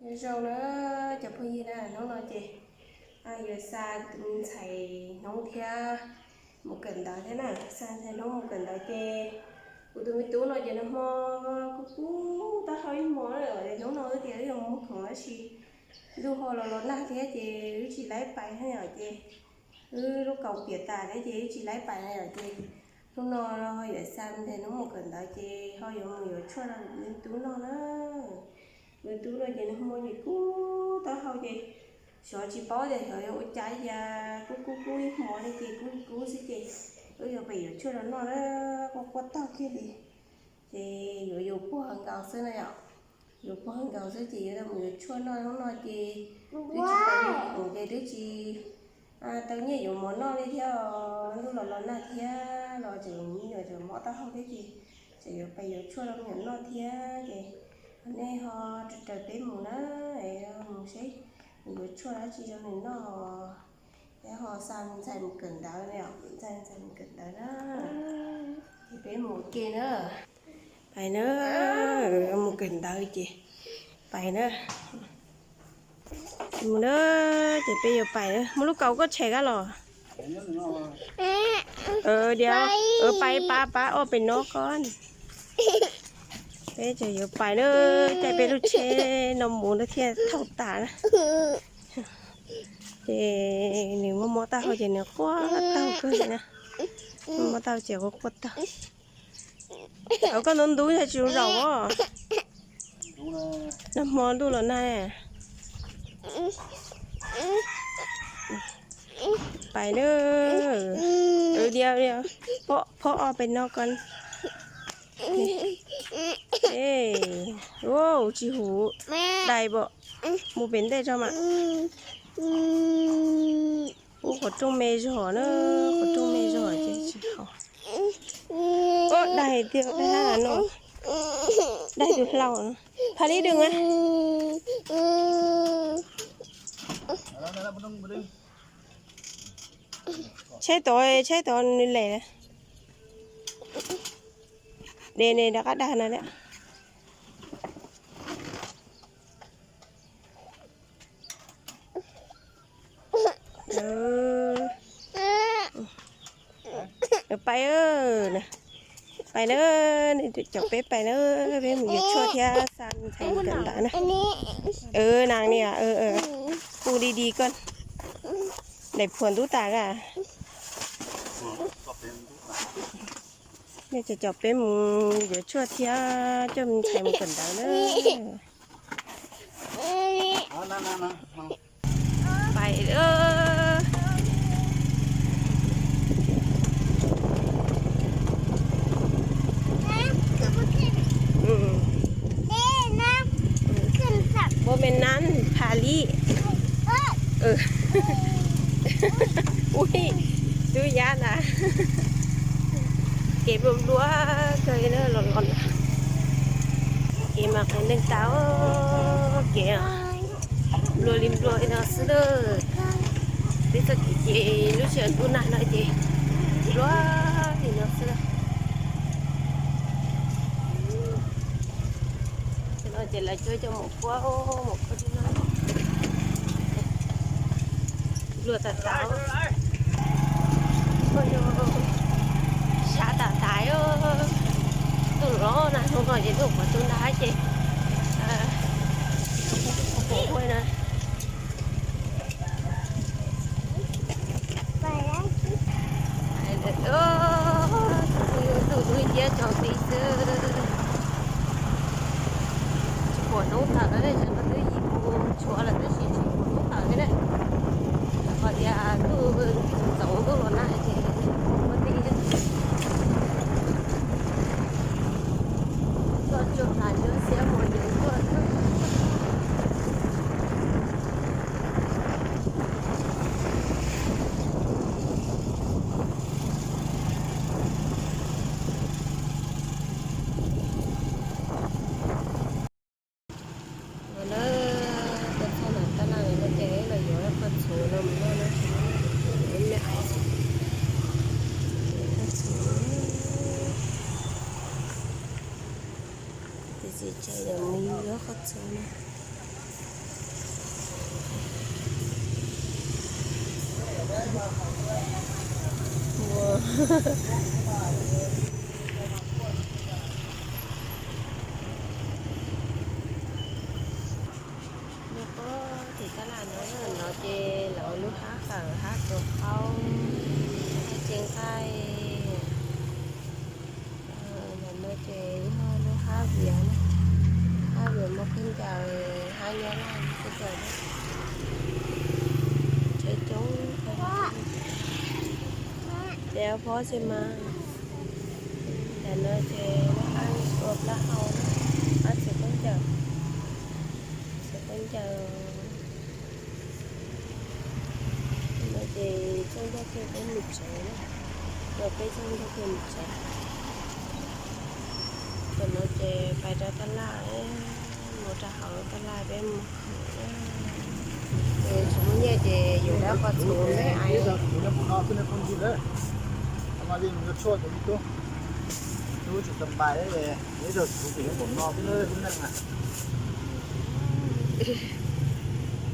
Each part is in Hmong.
Nyob zoo na cov phooj ywg na, hnub no ces yuav xa tus me ntxhais Hnub thiab mus kawm ntawv thiab na, xa ntxhais Hnub mus kawm ntawv ces kuv tus me tub no ces nag hmo kub kub taub hau ib hmos na, hnub no wb tias wb yuav mus hov tab sis ntuj ho los los nag thiab ces wb tsis laib pais na yom ces wb lub kaus piam tas thiab ces wb tsis laib pais na yom ces hnub no yuav xa ntxhais Hnub mus kawm ntawv ces ho yuav mus yuav tshuaj rau kuv me tub noj na. Kuv tub no ces nag hmo ces kub taub hau ces xyov tsis paub tias xyov yuav ua cas cia kub kub kub ib hmos li ces kub kub xwb ces wb yuav pem yuav tshuaj rau noj na, quaj quaj taug kiag li. Ces yuav yuav puag nkaus xwb na yom, yuav puag nkaus xwb ces yuav tau mus yuav tshuaj noj hnub no ces twb tsis tau nyiaj khoom ces twb tsis tau nyiaj yuav mov noj li thiab, ntuj los los nag thiab los tseem me nyuam tseem mob taub hau thiab ces tseem yuav pem yuav tshuaj rau me nyuam noj thiab ces nej ho raws peb mus na, mus seb yuav tshuaj dab tsi rau nws noj, thiab ho xa ntxhais mus kawm ntawv na, xa ntxhais mus kawm ntawv na. Ces peb mus ua ke na. Pais na, mus kawm ntawv ces pais na. Mus na, ces peb yuav pais na. Muaj lub kaus koj tshem kab los. Diam, pais pab pab ob peb nov ko. Peb tseem yuav pais na, caij peb lub tsheb no mus no thiaj thauj tas na. Ces nws mob mob taub hau ces nws quaj taug kawg li na. Mob mob taub hau ces quaj quaj taug. Koj ntub ntub yog tsis zoo zaum os. Nag hmo ntuj los nag. Pais na. Diam, phob ob peb nov ko. Tsis huv, dai pom, mus pem ntej tso mas. Ub, qhov rooj me zog na, qhov rooj me zog ces tsis haum. Ub, dai tiag, dai hab no, dai tus hlau no. Phaj lib dwg a. Tshaib tod, tshaib tod nws lem. Des ne rov qab dag no. Pais, pais na, caum peb pais na, peb mus yuav tshuaj thiab xa ntxhais mus kawm ntawv na. Nas ni, pu di di koj, daim phuam ntub tas a. Nej caum peb mus yuav tshuaj thiab coj ntxhais mus kawm ntawv na. Pais. Ua me nab pha li. Ui, tub yab na. Kev nplua nplua kawg li na, los los na. Kev mas qee neeg tas, kev nplua li nplua li no xwb na. Peb txoj kev ces lub sij hawm ntuj nag no ces nplua li no xwb na. Ces lawv coj coj mus puab, mus puab tib no. Nplua tas tas, sab tas tas. Ntuj los nag, hnub no ces ntuj qhuav tu nrag ces ua na. Tus dub nciab tsaus nti xwb. Tsis pom noob tawm, tsam no twb yim mus tshuav lawm tab sis tsis pom noob tawm li na. Qhov tias ntuj txaus ntuj los nag ces ua tib tuaj tsuag tas ntsuab xiab mus ces tuaj. Ua na, koj txhob mam tab laj no ces los yuav koj txhuv no mus noj na. Ib me ais, tes tsis tseem yuav mus yuav koj txhuv no. Nyob puag tim tab laj no, no ces lawv lub hab fawm, hab tsuas qaub, hab tsev nqaij. Ntawm no ces yog lub hab vias, hab vias muaj khaub ncaws, hab nyab laj muaj khaub ncaws, tsheb coob. Dab phob xwb mas. Ntawm no ces lub hab ua plaub hau, hab txiav khaub ncaws, txiav khaub ncaws. No ces txog ncaj kiag peb mus tsev na, no peb txog ncaj kiag mus tsev. Tam no ces pais rau tab laj, mus rau hauv tab laj peb mus. Tsis muaj nyiaj ces yuav dab qos txhuv me ais.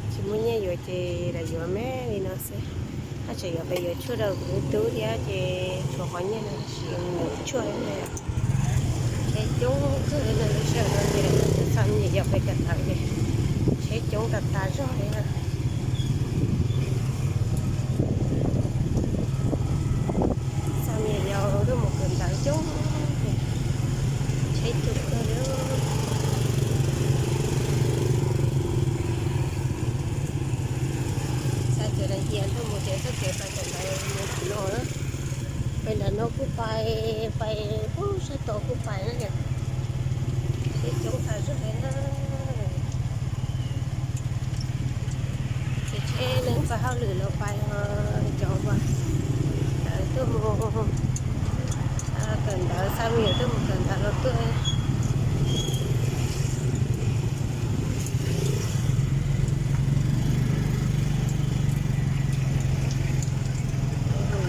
Tsis muaj nyiaj yuav ces los yuav me li no xwb. Haj tseem yuav pais yuav tshuaj rau kuv tub thiab ces tshuav qhov nyiaj no tab sis yuav tshuaj li no. Tsheb coob kawg li no, lub sij hawm no ces txom nyem yuav pais kawm ntawv ces tsheb coob tas tas zog li na. Txom nyem yuav tuaj mus kawm ntawv coob, tsheb coob kawg li. Xav tias nws hias tuaj mus ces txoj kev pais kawm ntawv mus nram no, pais nram no kuj pais, pais puag sab tod kuj pais na. Tsheb coob tas zog li na. Ces tsheb neeg pais hauj lwm los pais, cov uas lawv tuaj mus kawm ntawv, xa me nyuam tuaj mus kawm ntawv los tuaj.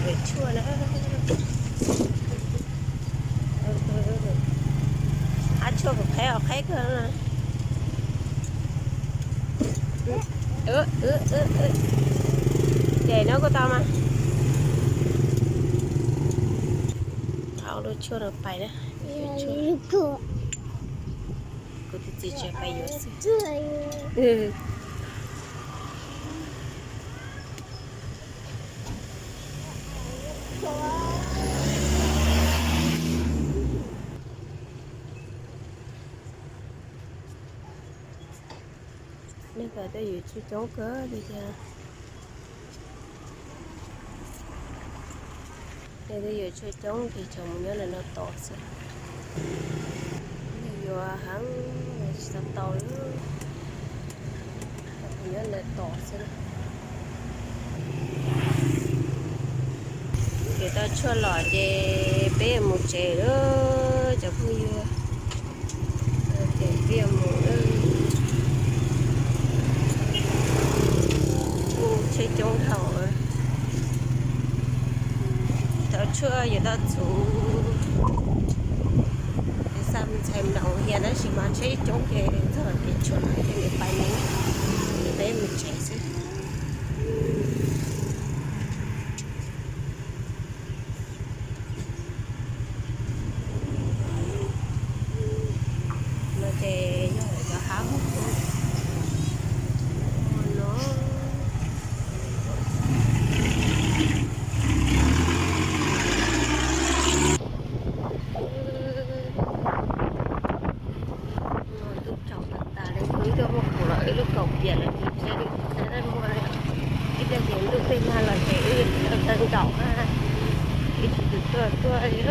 Yuav tshuaj na. Hab tshuaj kuv qheb os, qheb kawg. Ces no kuj tau mas. Hau lub tshuaj no pais na. Kuv tus txiv tsev pais yuav xwb. Neeg kawm tuaj yuav tshuaj coob kawg li thiab. Neeg tuaj yuav tshuaj coob ces tseem mus nyob ntawm no tos xwb. Neeg yuav heev tsis tau tau li. Mus nyob ntawm tos xwb. Ces tau tshuaj los ces peb yuav mus tsev lawm cov phooj ywg. Ces peb yuav mus lawm. Kuj tsheb coob dhau. Tau tshuaj yuav tau txhuv. Ces xa me ntxhais mloog hias tab sis mas tsheb coob ces txog kev tshuaj ces nws pais nws, ces peb mus tsev xwb. No ces yog lawv cov hab mus no. Ntuj tsaus tas tas li, ib tug muaj kuv los wb lub kaum piam lawm ces thiaj li tsis muaj li. Ib pliag ces ntuj tej nag los ces wb tawg nkaum na, wb tsis tuaj tuaj li.